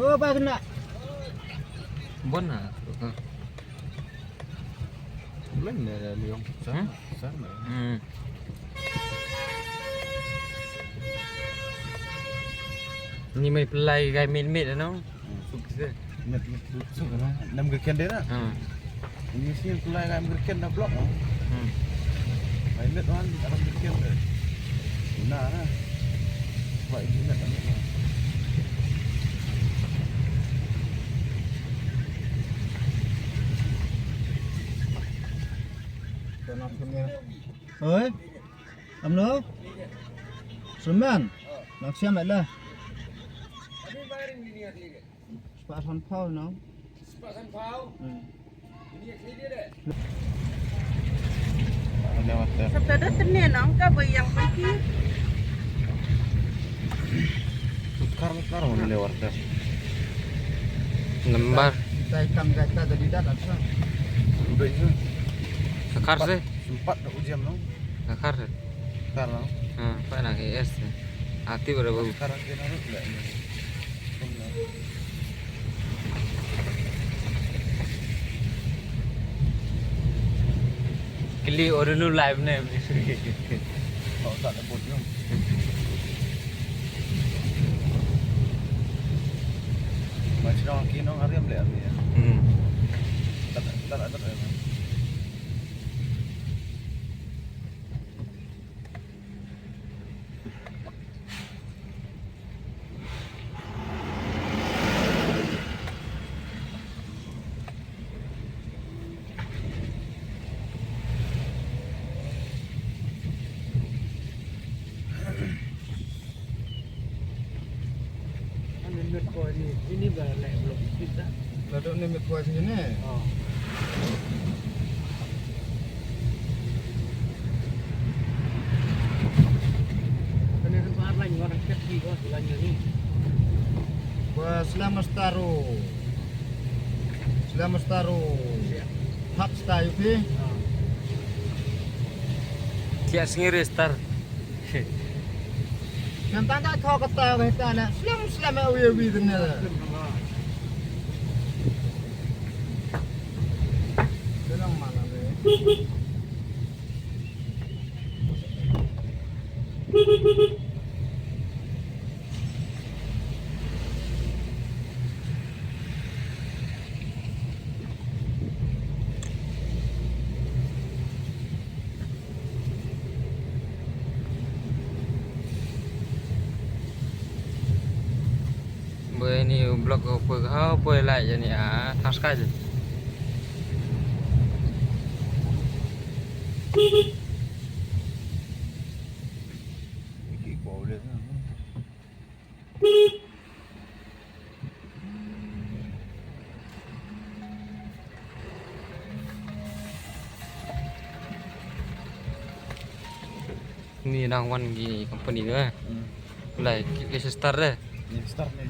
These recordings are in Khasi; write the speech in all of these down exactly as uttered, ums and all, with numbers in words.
Oh, ba kena. Bon na. Len na liong. Hmm? Sa na. Hmm. Ni mai pelai gai mit-mit no. Hmm. Suk se. Mit, mit, suk, suk na. Nam ke kende na. Hmm. Ini sih yang kulai kan berken dah blok. Hmm. Mai met wan, dalam berken deh. Guna lah. Buat ini met, met lah. Oi. Amno? Semen. Nak siam lah. Spah sanphew, no? Spah sanphew? Hmm. Lewat dah. Sabda da tene nang ka ba yang pagi. Kar, kar, mana lewat dah. Lembar. Kita ikan kita jadi dat apa? Udah itu. Sekar sih. Sempat dah ujian, no? Sekar sih. Sekar, no? Hmm, apa nak E S sih? Aktif ada baru. Sekarang dia naruh enggak ini? Kili orang nu live ne. Oh, tak ada bot nu. Macam orang kino hari yang beli ya. Hmm. Tak, tak ada. Ani met ko ini, ini ba leh blok kita. Lalu ni met ko sini. Oh. Kena tempat lain orang kecil ko silanya ni. Ba selama setahun. Selama setahun. Hak setahun, okey. Tiap sendiri star. Nang tang ta thok kata kata na slem slem awi awi tene. Senang mana be. Ba ini u blok ko poi ha poi lai jani a thas ka je. Ni nang wan ki company tu eh. Hmm. Lai ki, ki sister deh. Ni sister ni.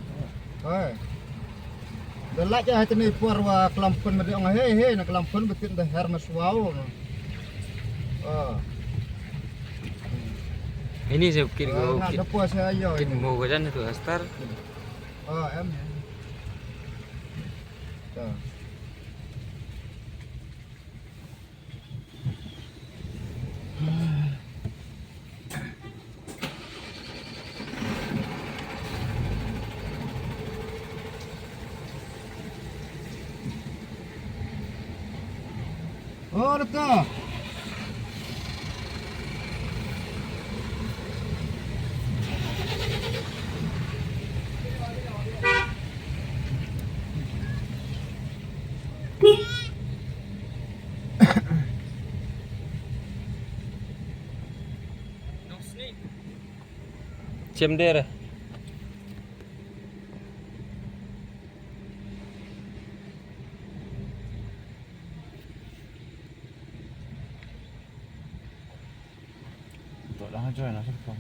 Oi. Da lait ïa tene por wa klam pun medi ong hei hei na klam pun betin da her mas wow. Oh. Ini se kit go kit. Da puas ïa ïo. Kit mo go jan tu sister. Oh, em ya. Ta. Oh, doktor. Chem der. To dah join lah sirkom.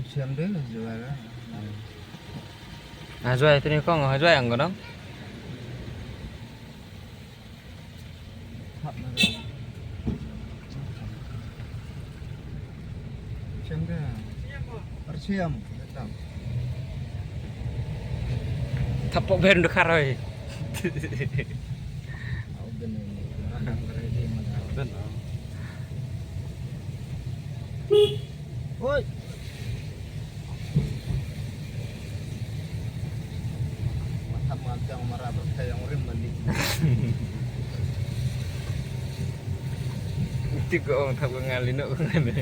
Siam deh, jual lah. Ah, jual tu ni kong, ah, jual yang kau dong. Hap na deh. Siam deh. Arsiam, datang. Apok ben du kharoi. Oi. Mata mata yang marah berkaya yang rim mandi. Ti ko ong thap ko ngali no ko ngali.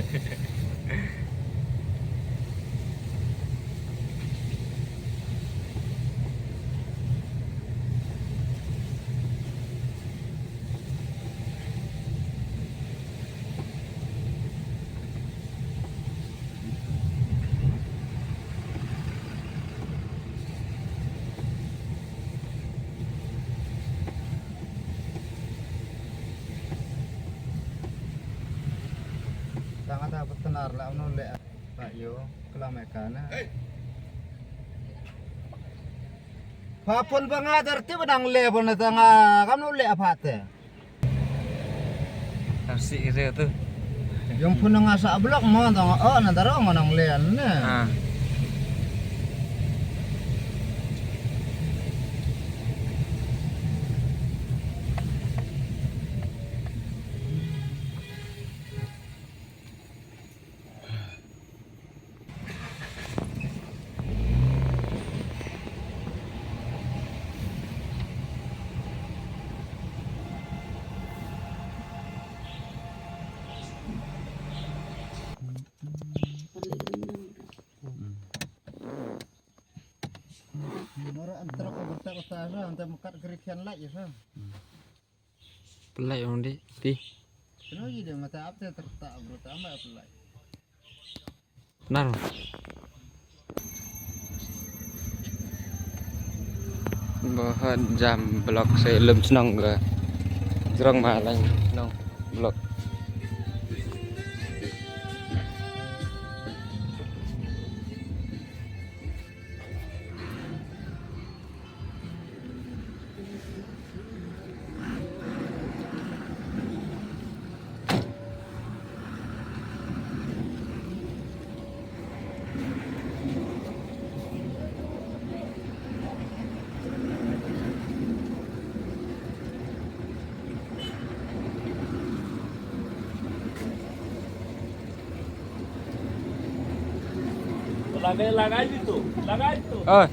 Tang ada petenar la uno le. Pak yo, kelam eka na. Papun banga dar ti benang le pun tanga kam no le apa te. Arsi ire tu. Yang pun nga sa blok mo tanga oh na daro ngonang le ne. Ah. Nora antara ko bentak kota sa, antara mekat gerikian lagi sa. Pelai orang di ti. Kenapa jadi mata apa tertak bro tambah pelai. Nar. Bahad jam blok se lum senang ga. Jerang malang senang blok. Lagai, lagai dito. Lagai dito. Oh.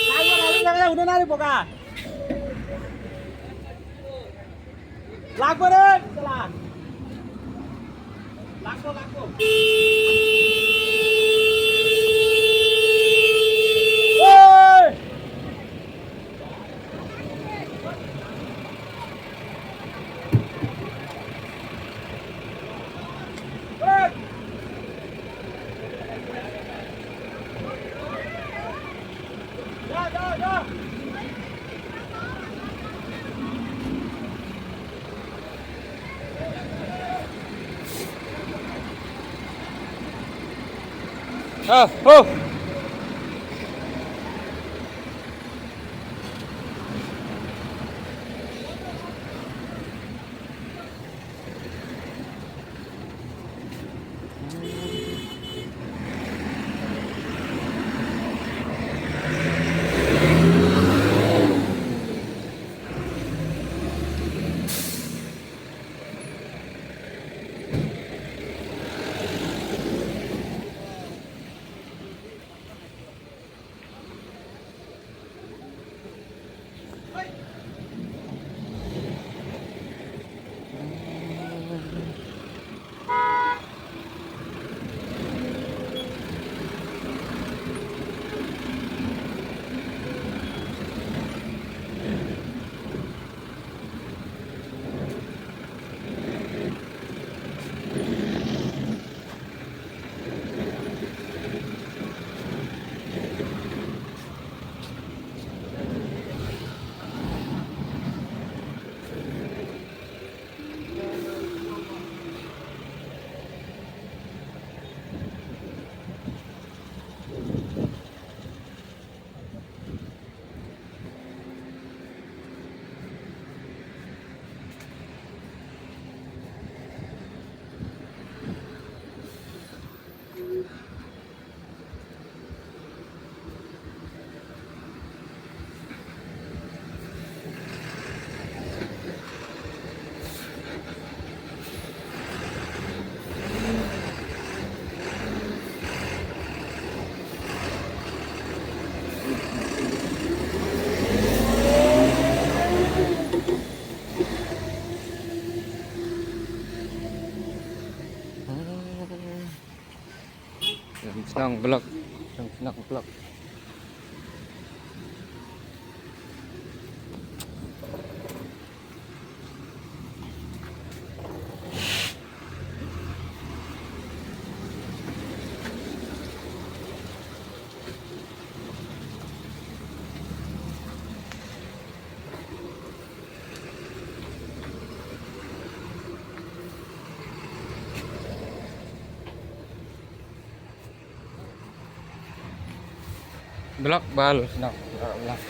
Lagu, lagu, lagu, udah nari boka. Lagu deh, salah. Lagu, lagu. Hei. Ah, oh. Nang blok. Nang blok. Blok bal, no, blok.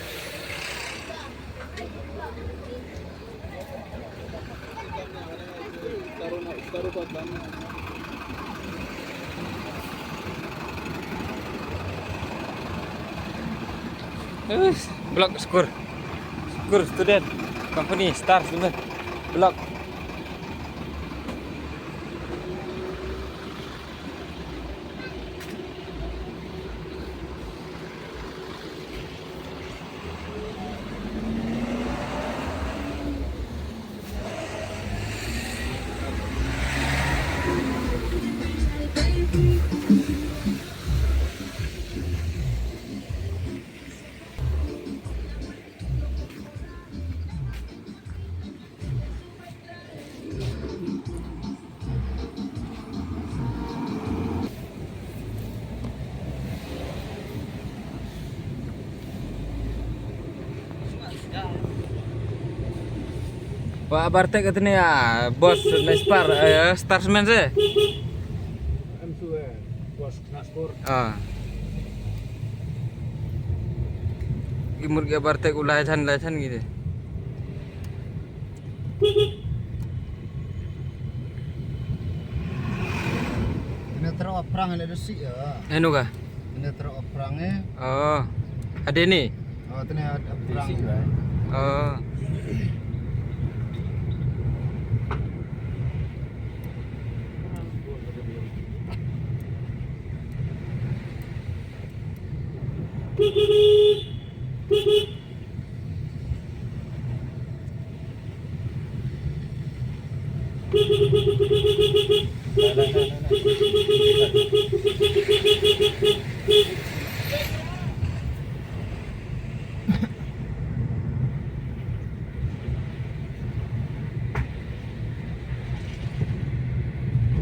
Us, blok skur. Skur student company star student. Blok. Wa bartek katne ya boss nespar, eh, starsman se. Ah. Imur ki bartek u lai than lai than gitu. Ini terus perang ada desi ya. Anu ka? Ini terus perang eh. Oh. Ada ni. Oh, tene ada perang. Oh.